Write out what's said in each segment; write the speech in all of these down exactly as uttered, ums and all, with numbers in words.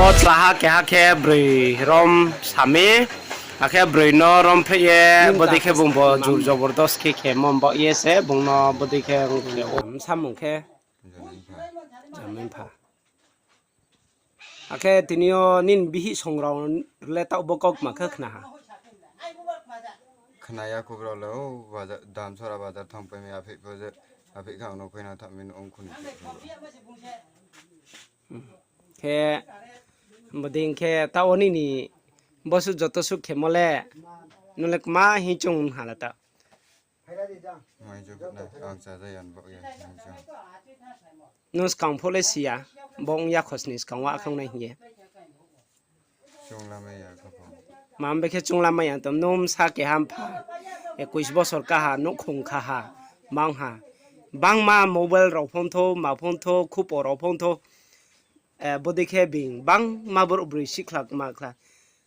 O tlaha keha khe broi rom sami, akhe broi no rom phreh ye, bodei khe bung bo jur jobordos khe khemo baoh ye se bung no bodei khe samung khe. Jamimpha. Akhe tini yo nini bihih song rao le taoh bo kautma khe khna ha. Khna ya khou brao le, o Damsora bazar thanngpai mi, aphih kha ang no khuina thanng mi no ong khuni. Khe bodei khe taoh wo nini bosuh joto suh khemo le, nung le kma hing choung ha la taoh. Nung skang pho le si ya, bo ong ya khosni skang wo akhe ong nai hing ye. Ma bekhe chunglamai ya tong, nung bsa keha mpha, ekush bosor kaha, nouhkhong kha ha, mang ha. Bangma mobile rao phone thou, ma phone thou, khupo rao phone thou, bodei khe bing bangma brouh broi sikhla kma khla.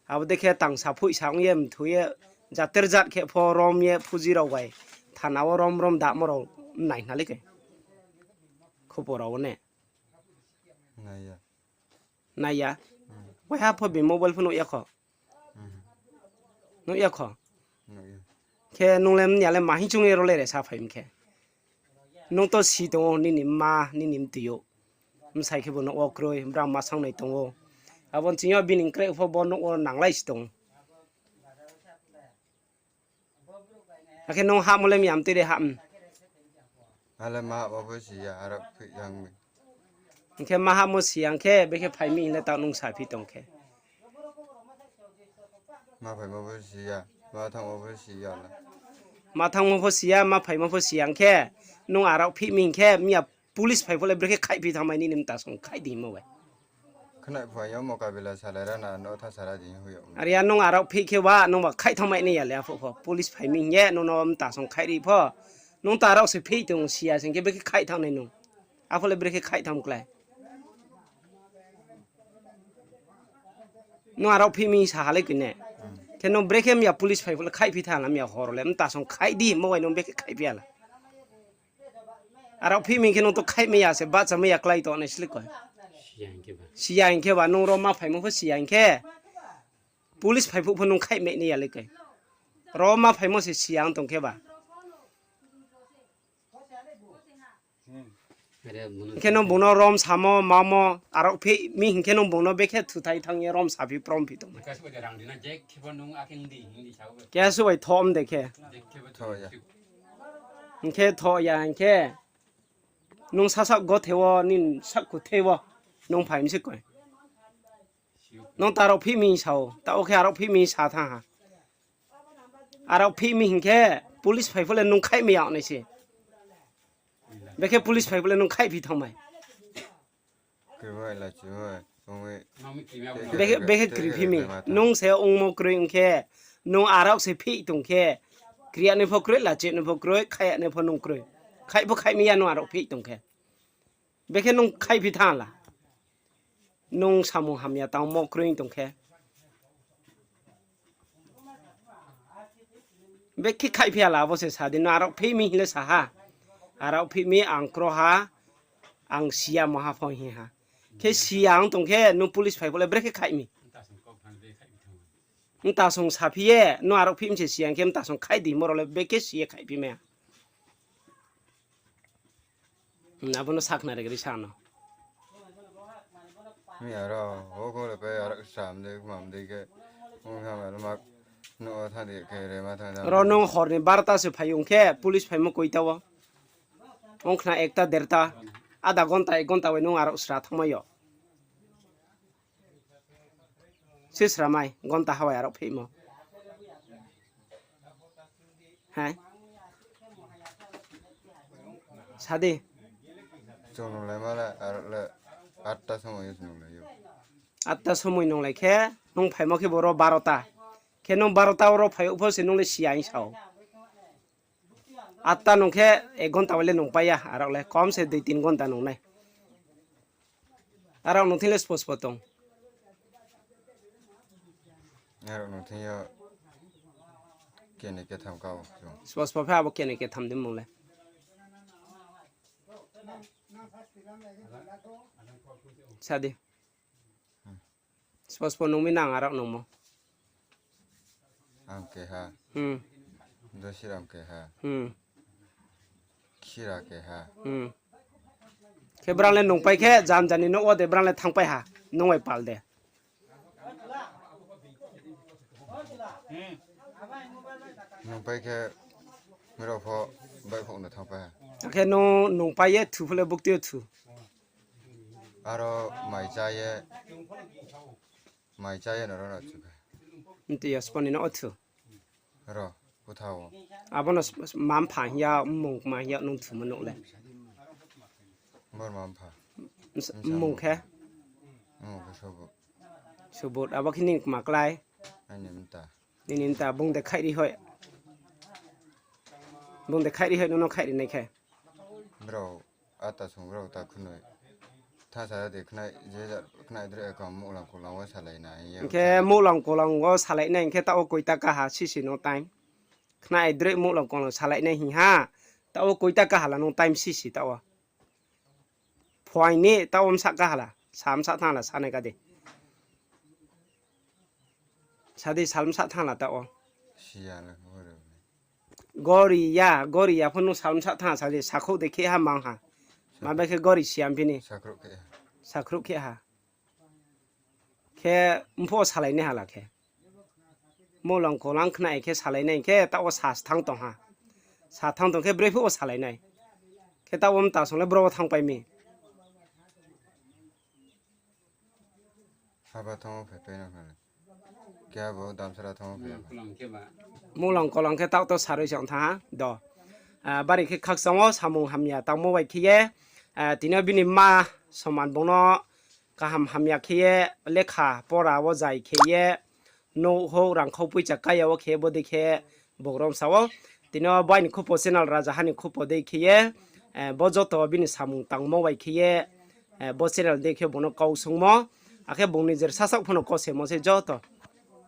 Abo dei khe tangsa phoihsa ong ye mthu ye, jater jat khe pho rom ye phuji rao bai thana wo rom rom damo rao nai hna le khe. Khupo rao wo ne. Nai ya. Waiha pho bini mobile pho nuh ya kho. Nuh ya kho. Khe nung le mya le ma hing choung ye ro le re sa phai mi khe. Nung to si tong ou nini mma, nini mtoi ou. Bsai khe bo nouh wo kroi, brao ma sangnai tong ou. Abo ni ching yo bini kreh pho bo nouh wo nanglai si tong ou. Akhe nung hahmo le mya mtoi de hah. Hing khe ma hahmo si ya hing khe, bekhe phai mi hing le taoh nung saphi tong khe. Ma thanngmo pho si ya, ma phaimo pho si ya hing khe, nung arao phih mi hing khe, mya police phai pho le brekhe khaihphi thanngmai nini mtasong khaih di hingmo bai. Are ya nung arao phih khe ba, nungba khaih thanngmai nai ya le aphuh pho. Police phai mi hing ye, nung no mtasong khaih ri pho. Nung to arao se phih tong si ya sing khe, brekhe khaih thanng nai nung. Aphuh le brekhe khaih thanng klái. Nung arao phih mi sa ha le koi ne. Khe nung brekhe mya police phai pho le khaihphi thanng la, mya hor le mtasong khaih di hingmo bai nung brekhe khaihphi ya la. Arao phih mi khe nung to khaihmai ya se, bahchamai ya klái tong nai sle koi. Si ya hing khe ba, nung ro ma phaimo pho si ya hing khe, police phai phuh pho nung khaihmai nai ya le koi. Ro ma phaimo se si ya ong tong khe ba. Hing khe nung bung no rom samo, mamo, arao phih mi hing khe nung bung no bekhe thuthai thanng ye rom saphi, prom phi tong. Keha subai thoh om de khe. Hing khe thoh ya hing khe, nung sasaoh gothe wo, nini saoh kuthe wo, nung phai mi se koi. Nung to arao phih mi sa ou, taoh khe arao phih mi sa thanng ha. Arao phih mi hing khe, police phai pho le nung khaihmai ya nai se. Bekhe police phai pho le nung khaihphi thanngmai. Bekhe, bekhe kriphi mi. Nung se ongmo kroi ong khe, nung arao se phih tong khe, kri ya nai pho kroi, lachi nai pho kroi, khaih ya nai pho nung kroi. Khaih pho khaihmai ya nung arao phih tong khe. Bekhe nung khaihphi thanng la. Nung samung hamya tangmo kroi tong khe. Bekhe khaihphi ya la, abo se sa di, nung arao phih mi hing le sa ha. Arao phih mi ang kro ha, ang si ya mo ha pho hing ha. Khe si ya ong tong khe, nung police phai pho le brekhe khaih mi. Mtasong saphi ye, nung arao phih mi se si ya hing khe, mtasong khaih di hingmo rao le bekhe si ye khaihphi mai ya. Abo no sakhnari gri sa no. Mi aro, o kho le pe aro sam de, mam de khe, ong ha ma ma, no tha de khe re ma tha. Ro nung hor ni barota se phai ong khe, police phaimo koita wo. Ong khna ekta derta, adha gonta, ek gonta bai nung aro sra thanngmai yo. Se sramai, gonta hawai arao phihmo. Hai. Sa di. Chung nunglai ma le, aro le, atta somoi yo se nunglai ou. Atta somoi nunglai khe, nung phaimo khe bo ro barota. Khe nung barota ro phai ou pho se nung le si ya hing sa ou. Atta nung khe ek gonta bai le nung pai ya, arao le kom se dui tin gonta nung nai. Arao nung thing le spo spo tong. Arao nung thing yo keni ketham ka ou chung. Spo spo phe abo keni ketham di mung le. Sa di. Spo spo nung mi nang arao nungmo. Ang keha. Hmm. Dosiram keha. Hmm. Khira keha. Hmm. Khe brang le nungpai khe jan jani nouh wo de brang le thanngpai ha, nung bai pal de. Nungpai khe brao pho baihkhouh no thanngpai ha. Akhe nung nungpai ye thu pho le bukti yo thu. Aro mai chá ye, mai chá ye no ro no thu khe. Mti yo spo ni no o thu. Ro, kotha wo. Abo no s-, s-, ma mpha hing ya, mmung kma hing ya, nung thumo nouh le. Bor ma mpha. Mmung khe? Mmung khe Subot. Subot, abo khe nini kma klái? Aini mta. Nini mta, bung de khaih ri hoi. Bung de khaih ri hoi, nono khaih ri nai khe. Brao, ata sung brao ta khunoi. Tha sa de khnai, je ja khnai dre ka muhlang kolang wo salai nai. Hing khe muhlang kolang wo salai nai, hing khe taoh wo koita kaha sisi no time. Khnai dre muhlang kolang salai nai hing ha. Taoh wo koita kaha la nung time sisi taoh wo. Phuaing ni taoh wo msah kaha la, sa msah thanng la, sa nai ka di. Sa di, sal msah thanng la taoh wo. Gori ya, gori ya pho nung sal msah thanng sa di, sakhouh de khe ha mang ha. Ma bai khe gori siam phi ni. Sakhrouh khe ha. Khe mphuh wo salai nai ha la khe. Muhlang kolang khnai khe salai nai khe taoh wo sa thanng tong ha. Sa thanng tong khe brephuh wo salai nai. Khe taoh wo mta song le bro wo thanngpai mi. Haba thanng wo phaipai no khe. Khe abo damsara thanng wo phai. Muhlang kolang khe taoh to saroi se ong thanng ha do. Ah, bari khe khakchang wo samung hamya tangmo bai khe ye, ah, tini yo bini mma soman bung no kaham hamya khe ye lekha pora wo zai khe ye, nouh houh rangkhau poicha kaya wo khe ye bo dei khe bung romsa wo. Tini yo bo aini khupo channel Rajaha ni khupo dei khe ye, eh, bo joto bini samung tangmo bai khe ye, eh, bo channel dei khe bung no kau sungmo. Akhe bung nijer sasaoh pho no kosemo se joto.